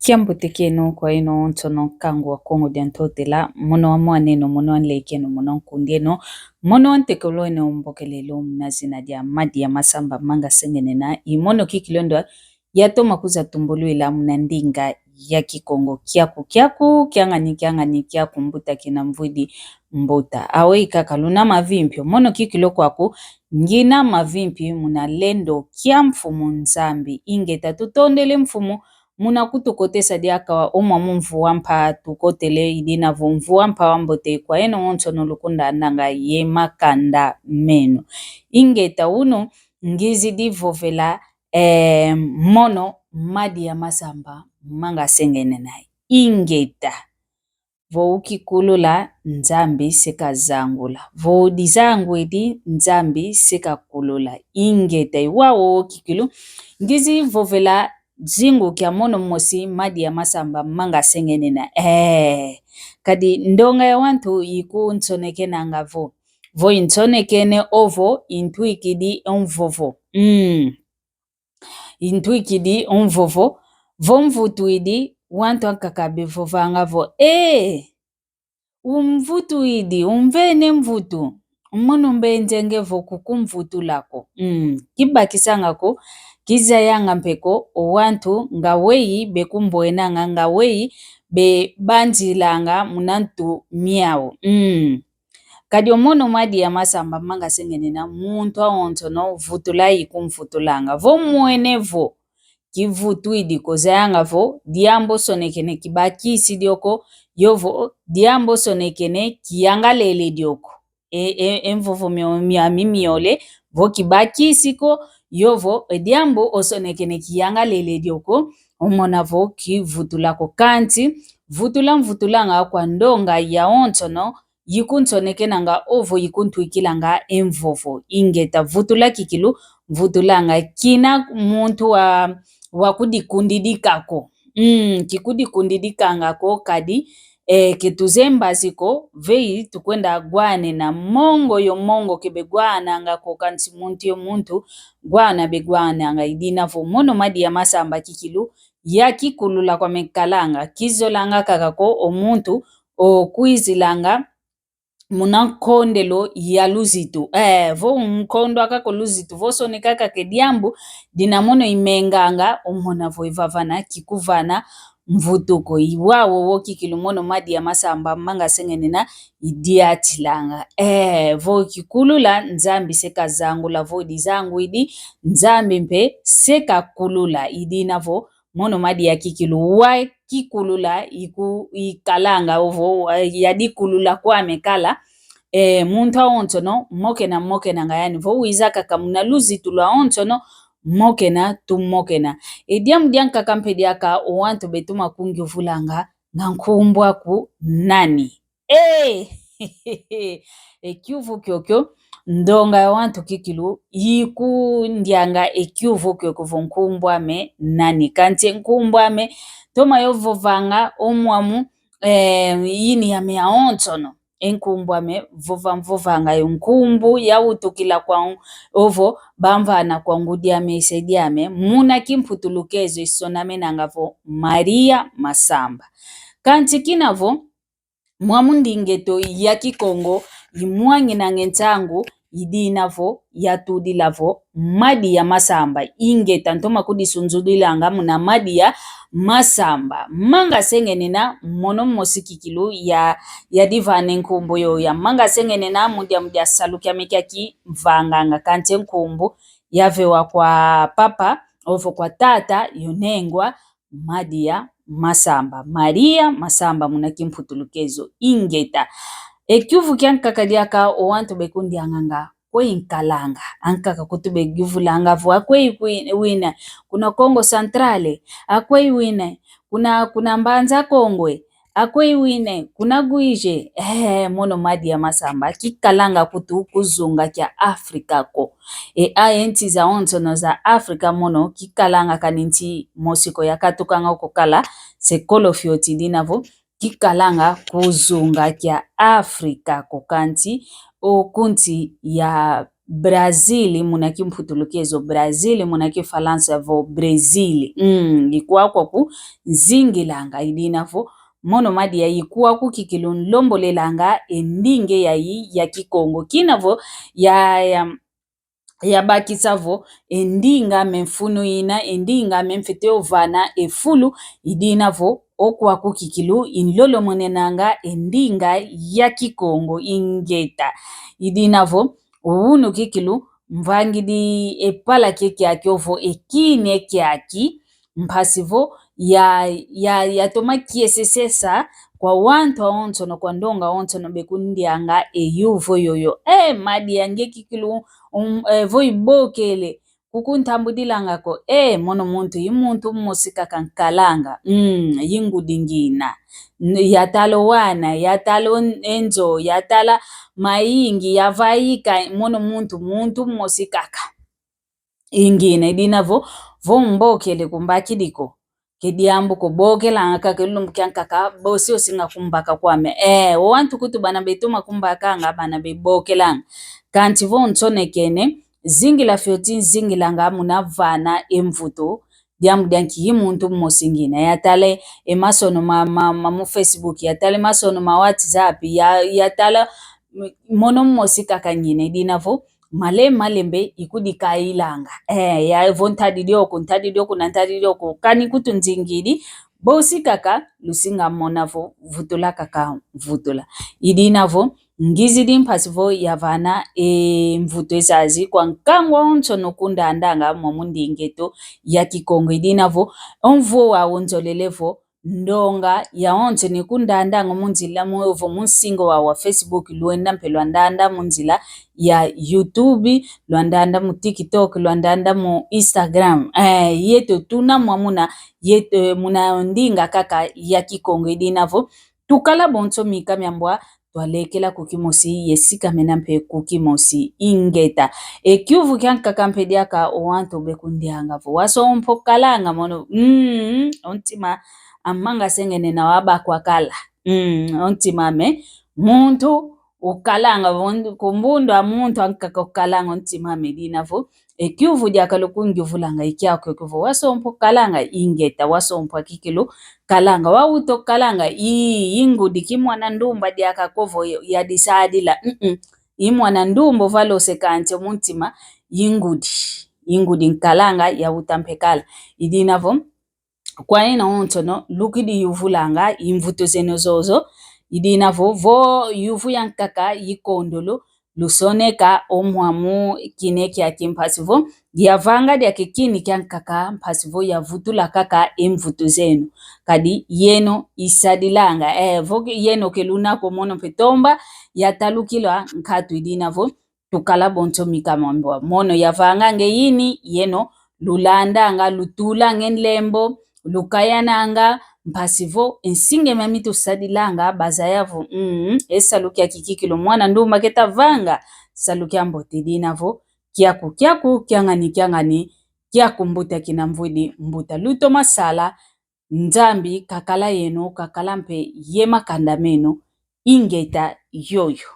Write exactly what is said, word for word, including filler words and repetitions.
Kiambote kieno kwa eno onsono, nkangu wa Kongo dia Ntotela, mono wa mwan'eno, mono wa nlek'eno, mono wa nkund'eno, mono wa ntekolo eno, mbokelelo muna zina dia Madia Masamba Manga Sengenena. I mono kikilu ndo yatoma kwiza tumbulwila muna ndinga ya Kikongo. Kiaku, kiaku, kiangani, kiangani, kiaku, mbuta kina mvwidi mbuta. Aweyi kaka luna mavimpi, mono kikilu kwaku, ngina mavimpi muna lendo kia Mfumu Nzambi. Ingeta, tutondele Mfumu muna kutukotesa diaka omwa mu mvu wa mpa tukotele, idina vo mvu wa mpa wa mbote kwa eno onsono lukundandanga ye makanda meno. Ingeta, unu ngizidi vovela, eh, mono Madia Masamba Manga Sengenena. Ingeta. Vo ukikulula, Nzambi se kazangula. Vo udizangwidi, Nzambi se kakulula. Ingeta, i wau kikilu ngizi vovela zingu kia mono mosi Madia Masamba Manga Sengenena. Eh, kadi ndonga ya wantu ikunsonekenanga vo, vo insonekene ovo intwikidi mvovo. Mm. Intwikidi mvovo, vo mvutwidi, wantu ankaka bevovanga vo, ee, umvutwidi, umvene mvutu, mono mbenzenge vo kukumvutula ko. Mm, kibakisanga ko, kizayanga mpe ko, o wantu nga weyi bekumbwenanga, nga weyi bebanzilanga muna ntu miau. Mm. Kadi o mono Madia Masamba Manga Sengenena, muntu awonsono vutula ikumvutulanga. Vo mwene vo kivutwidi ko, zayanga vo diambu osonekene kibakisi dio ko, yovo diambu osonekene kiyangalele dio ko. E, e, e mvovo mio-, miami miole, vo kibakisi ko, yovo e diambu osonekene kiyangalele dio ko, omona vo kivutula ko. Kansi vutula mvutulanga kwa ndonga yawonsono, yikunsonekenanga ovo yikuntwikilanga e mvovo. Ingeta, vutula kikilu mvutulanga, kina muntu wa, wa kudikundidika ko. Mm, kikudikundidikanga ko kadi, eh, ketuzeye mbazi ko, veyi tukwenda gwanena mongo yo mongo kebegwananga ko, kansi muntu yo muntu gwana begwananga. Idina vo mono Madia Masamba kikilu yakikulula kwame kalanga, kizolanga kaka ko o muntu okwizilanga muna nkondelo ya luzitu. Eh, vo nkondwa kaka o luzitu, vo soneka kaka e diambu dina mono imenganga, omona vo ivavana kikuvana mvutuko. I wau wo kikilu mono Madia Masamba Manga Sengenena idiatilanga. Eh, vo kikulula, Nzambi se kazangula, vo dizangwidi, Nzambi mpe se kakulula. Idina vo mono Madia kikilu wakikulula, iku-, ikalanga ovo, wa-, yadikulula kwame kala. Eh, muntu awonsono, mokena, mokenanga yani. Vo wiza kaka muna luzitu lwawonsono, mokena, tumokena. E diambu diankaka mpe diaka o wantu betoma kungiuvulanga, nga nkumbu aku nani? Eh! E kiuvu kiokio, ndonga ya wantu kikilu ikundianga e kiuvu kiokio vo nkumbu ame nani. Kansi e nkumbu ame, toma yo vovanga o mwamu, eh, ini yame yawonsono. E nkumbu ame vova mvovanga yo nkumbu yawutukila kwa, ovo bamvana kwa ngudi ame, se diame, muna kimputulukezo isonamenanga vo Maria Masamba. Kansi kina vo, mwamu ndinga eto ya Kikongo, imwanginanga e nsangu, idina vo yatudila vo Madia Masamba. Ingeta, ntoma kudisunzudilanga muna Madia Masamba. Manga Sengenena, mono mosi kikilu ya, yadivana e nkumbu yo ya Manga Sengenena, mu diambu dia salu kiame kia kimvanganga, kansi e nkumbu yavewa kwa papa, ovo kwa tata, yo nengwa Madia Masamba. Maria Masamba muna kimputulukezo. Ingeta. E kiuvu kiankaka diaka o wantu bekundianganga kweyi nkalanga. Ankaka kutu begivulanga vo akweyi kwi-, wine, kuna Kongo Central, akweyi wine, kuna, kuna Mbanza Kongo, akweyi wine, kuna Uíge. Eh, mono Madia Masamba kikalanga kutu ku zunga kia Afrika ko. E, a, e nsi zawonsono za Afrika mono kikalanga kani nsi mosi ko yakatukanga kukala, se kolo fioti dina vo kikalanga ku zunga kia Afrika ko, kansi o ku nsi ya Brazil muna kimputulukezo, Brazil muna kifalansa vo Brésil. Mm, ikwaku ku nzingilanga, idina vo mono madia ikwaku kikilu nlombolelanga e ndinga yayi ya Kikongo. Kina vo ya, ya, yabakisa vo e ndinga ame mfunu ina, e ndinga ame mfwete ovana e fulu, idina vo okwaku kikilu inlolomonenanga e ndinga ya Kikongo. Ingeta. Idina vo unu kikilu mvangidi e pala kiaki ovo e kine kiaki, mpasi vo ya, ya, yatoma kiesesesa kwa wantu awonsono, kwa ndonga awonsono bekundianga e yuvu yoyo. E, madia nge kikilu, um, e, vo ibokele, kukuntambudilanga ko. E, mono muntu, i muntu mmosi kaka nkalanga. Mm, i ngudi ngina. N-, yatala o wana, yatala o n-, e nzo, yatala mayingi, yavaika, mono muntu, muntu mmosi kaka. Ingina, idina vo, vo mbokele kumbakidi ko. Ke diambu ko, bokelanga kaka, lumbu kiankaka, bosi osinga kumbaka kwame. E, o wantu kutu bana betoma kumbakanga, bana bebokelanga. Kanti vo nsonekene, zingila fioti nzingilanga muna vana e mvutu, diambu dia nki i muntu mmosi ngina. Yatala e masono ma, ma, ma mu Facebook, yatala e masono ma WhatsApp, ya, yatala m-, mono mmosi kaka ngina, idina vo male, malembe ikudikailanga. E, ya vo ntadidi oku, ntadidi oku, na ntadidi oku, kani kutu nzingidi, bosi kaka lusinga mona vo vutula kaka vutula. Idina vo ngizidi mpasi vo yavana e mvutu ezazi kwa nkangu awonsono kundandanga mwa mu ndinga eto ya Kikongo. Idina vo o mvu wau nzolele vo ndonga yawonso ni kundandanga mu nzila mu, ovo mu nsinga wa, wa Facebook, lwenda mpe lwandanda mu nzila ya YouTube, lwandanda mu TikTok, lwandanda mu Instagram. E, yeto tuna mwa muna, yeto, e, muna ndinga kaka ya Kikongo. Idina vo tukala bonso mika miambwa twalekela ku kimosi, ye sikamena mpe ku kimosi. Ingeta. E kiuvu kiankaka mpe diaka o wantu bekundianga vo: Wasompo kalanga mono. Mm, o ntima amanga sengene na wabakwa kala. Mm, o ntima ame muntu ukalanga, vun-, ku mbundu a muntu ankaka ukalanga o ntima ame. Idina vo e kiuvu diaka lukungiuvulanga i kiaku kiuvu: Wasompo kalanga. Ingeta, wasompo kikilu kalanga. Wawuto kalanga, i, i ngudi ki mwana ndumba diaka ko vo yadisadila. Mm-mm. I mwana ndumba uvalose kanti mu ntima i ngudi. I ngudi nkalanga, yawuta mpe kala. Idina vo kwa yeno onsono lukidi yuvulanga i mvutu zeno zozo. Idina vo, vo yuvu yankaka yikondolo, lusoneka o mwa mu kine kiaki mpasi vo yavanga diaka e kine kiankaka mpasi vo yavutula kaka e mvutu zeno. Kadi yeno isadilanga, e, vo yeno ke luna ko, mono mpe tomba yatalukila nkatu. Idina vo tukala bonso mika miambwa. Mono yavanganga e ini, yeno lulandanga, lutulanga e nlembo, lukayananga, mpasi vo e nsinga miami tusadilanga bazaya vo, mm, e salu kiaki kikilu mwana ndumba keta vanga salu kiambote. Idina vo kiaku kiaku, kiangani kiangani, kiaku mbuta kina mvwidi mbuta. Lutoma sala, Nzambi kakala yeno, kakala mpe ye makanda meno. Ingeta yoyo.